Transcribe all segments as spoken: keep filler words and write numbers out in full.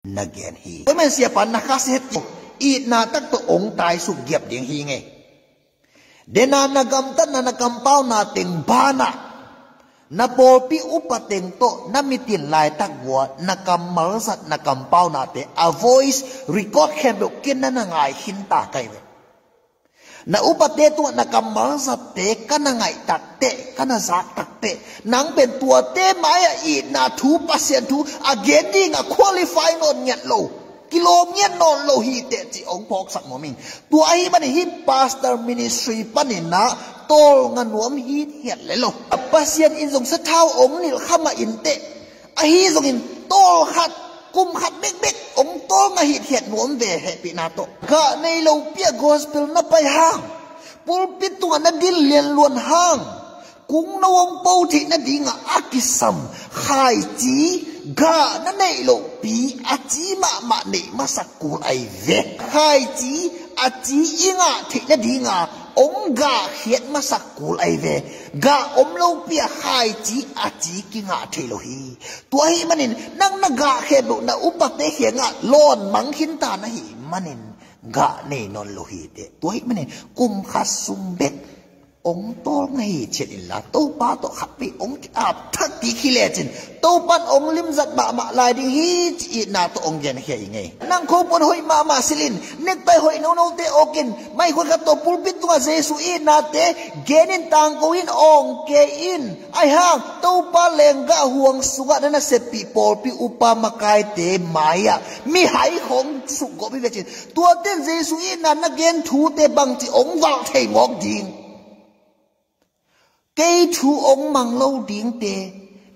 na gen hi. Tua man siapa na khasiat tawh itna tak tawh ong taisuk giap ding hi ngei. Dena na gamtatna na kampauna teng banah na pawlpi upa teng tawh na mitin laitak vua na kammal zat na kampaunate a voice record khempeuh ken na na ngai khinta ka hi ve. Na upate tungah na kammal zatte ka na ngaih takteh, ka na zak takteh, nang pen tuate mai-ah itna thu, Pasian thu a gen dingah qualify nawn ngiat lo, kilawm ngiat nawn lo hi teh ci ong phawksak nuam ing. Tua ahi manin hih pastor ministry paninah tawlnga nuam hithiat le lo. A Pasian in zong sathau ong nilh kha mah inteh, ahi zongin tawl khat, kum khat bekbek ong tawlnga hithiat nuam ve, hehpihna tawh. Gah nei lopi-ah gospel na pai hang, pulpit tungah na dil lianluan hang, kungno ong po theih nadingah a kisam khaici, gah na neih lohpi a ci mahmah neih masak kul ahi ve. Khaici a ci i ngah theih nadinga ong gahkhiat masak kul ahi ve. Gah om lopi-a khaici a ci kingah thei lo hi. Tua ahi manin nang na gah khempeuh na upate kiangah lawn mang khinta na hi manin gah nei nawn lo hi teh. Tua ahi manin kum khat sung bek ong tawlnga hi ciat inla, Topa tawh khatvei ong ki-ap thak kik hi lecin Topan ong limzat mahmah lai ding hi ci itna tawh ong genkhia hi ngei. Nang khopuan hoih mahmah silh in, nektai hoih nonote awk in, maikhuat khat tawh pulpit tungah Jesu itnate gen in, tangko in, awng kei in. Aihang Topa lenggah huang sungah na naseppih pawlpi upa makaite mai-ah mihai khawng sukgawp hi ve cin, tuaten Jesu itna na gen thute bangci ong valh thei mawk ding? Kei thu ong mang lo dingte,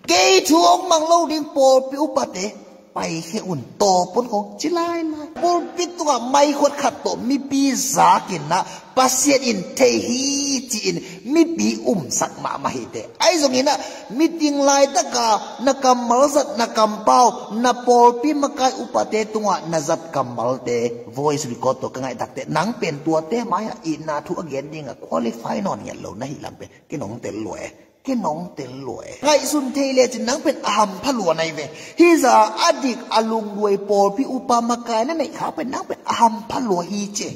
kei thu ong mang lo ding pawlpi upate paikhia un, tawpun khawng ci lailai. Pulpit tungah maikhuat khat tawh mipi zakinah Pasian in thei hi ci-in mipi umsak mahmah hi teh. Ahi zonginah mitin laitaka na kammal zat, na kampau, na pawlpi makai upate tungah na zat kammalte voice record tawh ka ngaih takteh, nang pen tuate mai-ah itna thu a gen dingah qualify nawn ngiat lo na hih lam pen ken ong tel lua e, ken ong tel lua e. Ngaihsun thei lecin nang pen a hampha lua na hi ve. Hih zah a dik a lungduai pawlpi upa makai na neih kha pen nang pen a hampha lua hi ci.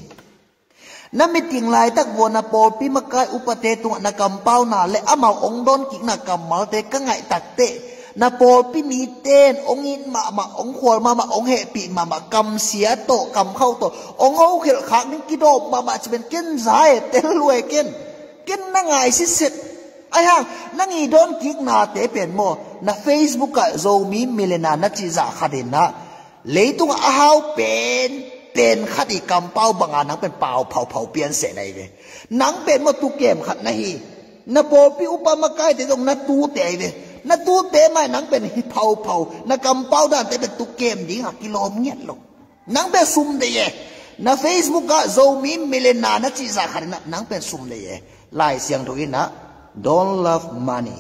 Na mitin laitak vua na pawlpi makai upate tungah na kampauna le amau ong dawnkikna kammalte ka ngaih takteh, na pawlpi miten ong it mahmah, ong khual mahmah, ong hehpih mahmah, kamsia tawh, kamkhauh tawh ong hokhelh khak ding kidawm mahmah ci pen ken za e, tel lua e ken. Ken na ngai sitset. Aihang nang i dawnkiknate pen maw, na Facebook ah Zomi Millionaire na cih zah khatinah leitungah a hau pen, pen khat i kampau banga nang pen pau phauphau pianseh na hi ve. Nang pen maw tukem khat na hi. Na pawlpi upa makaite zong na tute ahi ve. Na tute mai nang pen hi phauphau, na kampau dante pen tukem dingah kilawm ngiat lo. Nang pen sum deih e. Na Facebook ah Zomi Millionaire na cih zah khatinah nang pen sum deih e. Lai Siangtho inah don't love money.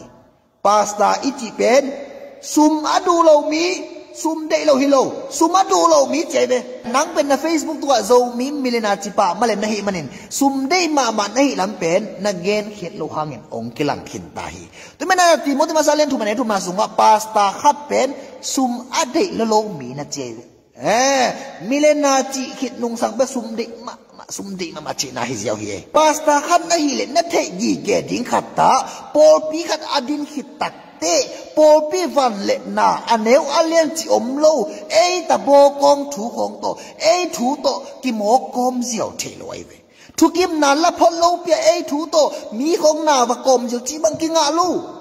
Pastor i cih pen sum a duh lo mi, sum deih lo hi lo, sum a duh lo mi ci ahi ve. Nang pen na Facebook tungah Zomi Millionaire ci pah malem na hih manin sum deih mahmah na hih lam pen na genkhiat lo hangin ong kilang khinta hi. Tua manin Timothy masa lian thumna, thumna sungah pastor khat pen sum a deih lo lo mi na ci ahi ve. Eh, Millionaire cih khit nungsang pen sum deih mahmah, sum deih mahmah cihna hi ziau hi e. Pastor khat na hih leh na theih gige ding khat ah pawlpi khat a din khit takteh, pawlpi van le na a neu a lian cih om lo, ei ta bawkawng thu khawng tawh, ei thu tawh kimawk kawm ziau thei lo ahi ve. Thukimna la phot lopi-ah ei thu tawh mi khawng na va kawm ziau cih bang kingah lo.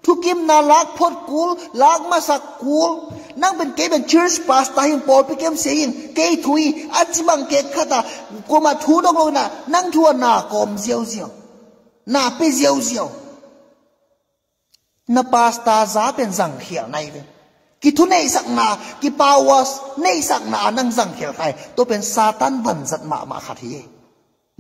Thukimna lak phot kul, lak masak kul. Nang pen kei pen church pastor hi ing, pawlpi kem sia hi ing, kei thu hi a ci bang kek khat ah kuamah thu dong lo inah nang thu ah na kawm ziauziau, na pia ziauziau. Na pastor za pen zangkhial na hi ve. Kithuneihsakna, kipower neihsakna ah nang zangkhial kha hi. Tua pen Satan vanzat mahmah khat hi.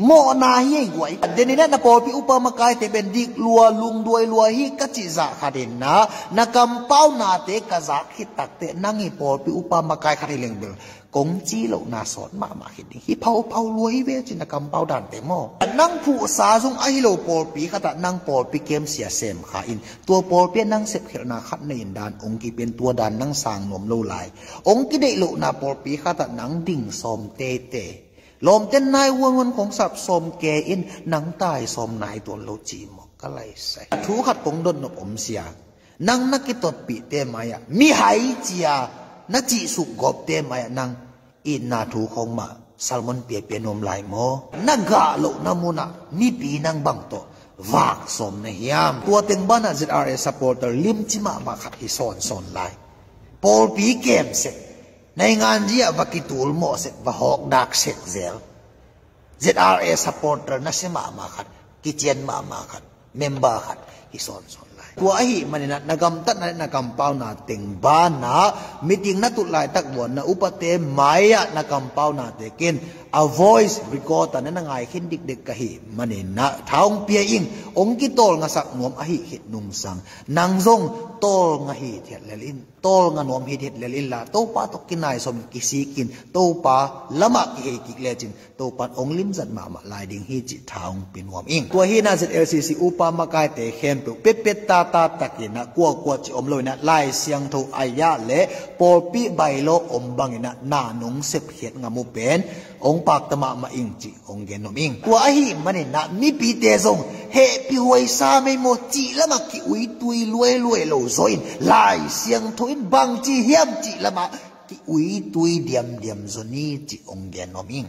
Mawhna hi ei guai. Deninah na pawlpi upa makaite pen dik lua, lungduai lua hi ka cih zah khatinah na kampaunate ka zak khit takteh nang i pawlpi upa makai khat hi lengbel kong ci lohna sawt mahmah khit ding hi. Phauphau lua hi ve cin na kampau dante maw? Nang phuhsa zong ahi lo pawlpi khatah nang pawlpi kemsia sem kha in tua pawlpi ah nang sepkhelhna khat nei in dan ong kipen tua dan nang sang nuam lo lai. Ong kideih lohna pawlpi khatah nang ding sawm teitei. Lawmten nai huanhuan kong sap sawm ke in nang tai sawm nai tuan lo cih mawk ka laisai. Thu khat kong dotnop om sia. Nang na kitotpihte mai-ah mihai cia na cihsuk gawpte mai-ah nang itna thu khong mah sermon piapia nuam lai maw? Na gah lohna munah mipi nang bang tawh vak sawm na hiam? Tua teng banah Z R A supporter limci mahmah khat hi sawnsawn lai. Pawlpi kem sek, naingan ji ah va kitul mawh sek, va hawk dak sek zel. Z R A supporter na si mahmah khat, kician mahmah khat, member khat hi sawnsawn lai. Tua ahi maninah na gamtatna le na kampauna teng banah meeting na tut laitak vuan na upate mai-ah na kampaunate ken a voice recorder na na ngai khin dikdek ka hi maninah tha ong pia ing. Ong kitawl ngasak nuam ahi khit nungsang nang zong tawl nga hi thiat lel in. Tawl nga nuam hithiat lel inla Topa tawh kinai sawm kisikin Topa lamah kihei kik lecin Topa in ong limzat mahmah lai ding hi cih tha ong pia nuam ing. Tua hinah Z L C C upa makaite khempeuh petpet tata takinah kuakua cih om loinah Lai Siangtho a yah le pawlpi bailo om banginah na nong sepkhiat ngam uh pen ong pakta mahmah ing cih ong gen nuam ing. Tua ahi maninah mipite zong hehpih huai sa mei maw cih lamah ki-uitui luailuai lo zaw in Lai Siangtho in bangci hiam cih lamah ki-uitui diamdiam zaw ni cih ong gen nuam ing.